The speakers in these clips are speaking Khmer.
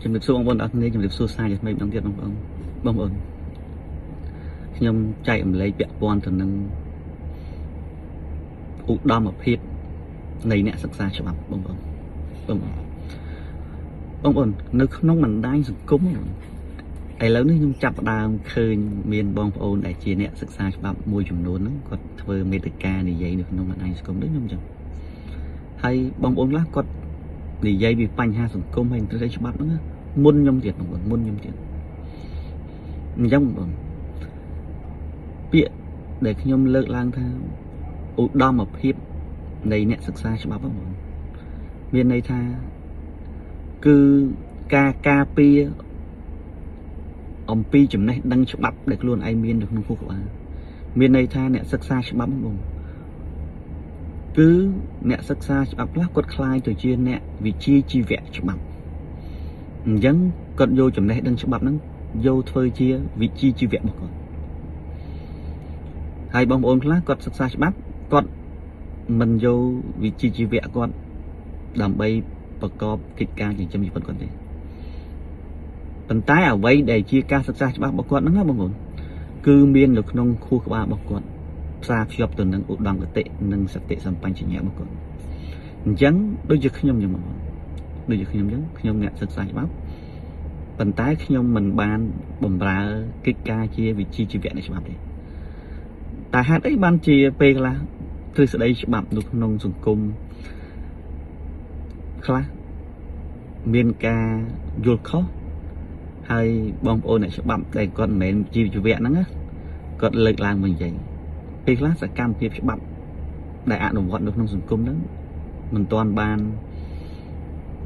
ជំរាបសួរបងប្អូនទាំងអស់គ្នាជំរាបសួរសាជាថ្មីម្ដងទៀតបងប្អូនបងប្អូនខ្ញុំចែករំលែកពាក់ព័ន្ធទៅនឹងឧត្តមភាពនៃអ្នកសិក្សាច្បាប់បងប្អូនបងប្អូនបងប្អូននៅក្នុងបណ្ដាញសង្គមឥឡូវនេះខ្ញុំចាប់ផ្ដើមឃើញមានបងប្អូនដែលជាអ្នកសិក្សាច្បាប់មួយចំនួនហ្នឹងគាត់ធ្វើមេតិកានិយាយនៅក្នុងបណ្ដាញសង្គមដូចខ្ញុំអញ្ចឹងហើយបងប្អូនខ្លះគាត់និយាយពីបញ្ហាសង្គមហើយទ្រឹស្ដីច្បាប់ហ្នឹងមុនខ្ញុំទៀតបងប្អូនមុនខ្ញុំទៀតអញ្ចឹងបងប្អូនពាក្យដែលខ្ញុំលើកឡើងថាឧត្តមភាពនៃអ្នកសិក្សាច្បាប់បងប្អូនមានន័យថាគឺការការពារអំពីចំណេះដឹងច្បាប់ដែលខ្លួនឯងមាននៅក្នុងខួរក្បាលមានន័យថាអ្នកសិក្សាច្បាប់បងប្អូនគឺអ្នកសិក្សាច្បាប់ខ្លះគាត់ក្លាយទៅជាអ្នកវិជ្ជាជីវៈច្បាប់អញ្ចឹងគាត់យកចំណេះដឹងច្បាប់ហ្នឹងយកធ្វើជាវិជ្ជាជីវៈរបស់គាត់ហើយបងប្អូនខ្លះគាត់សិក្សាច្បាប់គាត់មិនយកវិជ្ជាជីវៈគាត់ដើម្បីប្រកបកិច្ចការចិញ្ចឹមជីវិតគាត់ទេប៉ុន្តែអ្វីដែលជាការសិក្សាច្បាប់របស់គាត់ហ្នឹងណាបងប្អូនគឺមាននៅក្នុងខួរក្បាលរបស់គាត់ផ្សារភ្ជាប់ទៅនឹងឧត្តមគតិនិងសតិសម្បញ្ញៈរបស់គាត់អញ្ចឹងដូចជាខ្ញុំអញ្ចឹងបងប្អូនដូចជាខ្ញុំអញ្ចឹងខ្ញុំអ្នកសិក្សាច្បាប់ប៉ុន្តែខ្ញុំមិនបានបំរើកិច្ចការជាវិជ្ជាជីវៈនៃច្បាប់ទេតែហេតុអីបានជាពេលខ្លះទ្រឹស្ដីច្បាប់នៅក្នុងសង្គមខ្លះមានការយល់ខុសហើយបងប្អូនអ្នកច្បាប់ដែលគាត់មិនមែនជាជីវៈហ្នឹងណាគាត់លើកឡើងមកនិយាយពេលខ្លះសកម្មភាពច្បាប់ដែលអនុវត្តនៅក្នុងសង្គមហ្នឹងមិនទាន់បាន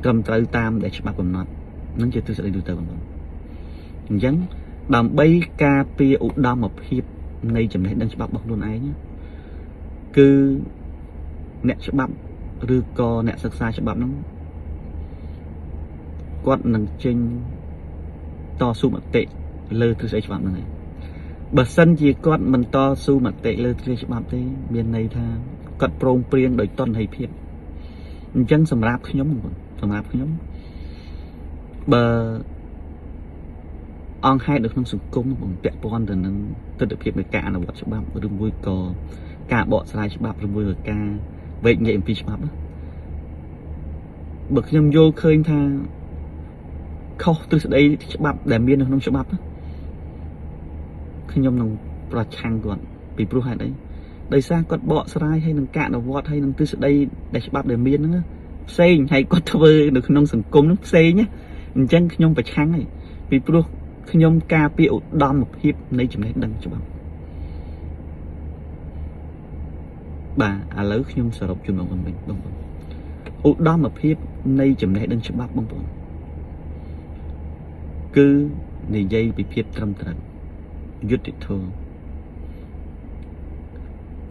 ត្រឹមត្រូវតាមដែលច្បាប់កំណត់នឹងជាទ្រឹស្ដីទូទៅបងប្អូនអញ្ចឹងដើម្បីការពារឧត្តមភាពនៃចំណេះដឹងច្បាប់របស់ខ្លួនឯងគឺអ្នកច្បាប់ឬក៏អ្នកសិក្សាច្បាប់ហ្នឹងគាត់នឹងចេញតស៊ូមតិលើទ្រឹស្ដីច្បាប់ហ្នឹងឯងបើសិនជាគាត់មិនតស៊ូមតិលើទ្រឹស្ដីច្បាប់ទេមានន័យថាគាត់ព្រមព្រៀងដោយតន្តិភាពអញ្ចឹងសម្រាប់ខ្ញុំសម្រាប់ខ្ញុំបើអង្គហេតុនៅក្នុងសង្គមបងពាក់ព័ន្ធទៅនឹងទិដ្ឋភាពនៃការអនុវត្តច្បាប់ឬមួយក៏ការបកស្រាយច្បាប់ឬមួយក៏ការវែកញែកអំពីច្បាប់បើខ្ញុំយល់ឃើញថាខុសទ្រឹស្ដីច្បាប់ដែលមាននៅក្នុងច្បាប់ខ្ញុំនឹងប្រឆាំងគាត់ពីព្រោះហេតុអីដោយសារគាត់បកស្រាយហើយនឹងការអនុវត្តហើយនឹងទ្រឹស្ដីដែលច្បាប់ដែលមានហ្នឹងផ្សេងហើយគាត់ធ្វើនៅក្នុងសង្គមហ្នឹងផ្សេងណាអញ្ចឹងខ្ញុំប្រឆាំងហើយពីព្រោះខ្ញុំការពារឧត្តមភាពនៃចំណេះដឹងច្បាប់បាទឥឡូវខ្ញុំសរុបជូនបងប្អូនវិញបងប្អូនឧត្តមភាពនៃចំណេះដឹងច្បាប់បងប្អូនគឺនិយាយពីភាពត្រឹមត្រូវយុត្តិធម៌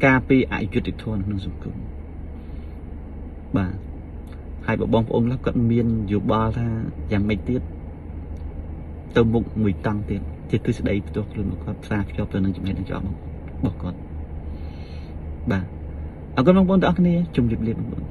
ការពារអយុត្តិធម៌ក្នុងសង្គមបាទហើយបើបងប្អូនខ្លះគាត់មានយោបល់ថាយ៉ាងម៉េចទៀតទៅមុខមួយតង់ទៀតជាទ្រឹស្ដីផ្ទាល់ខ្លួនរបស់គាត់ផ្សារភ្ជាប់ទៅនឹងចំណេះដឹងច្បាប់របស់គាត់បាទអរគុណបងប្អូនទាំងអស់គ្នាជម្រាបលាបងប្អូន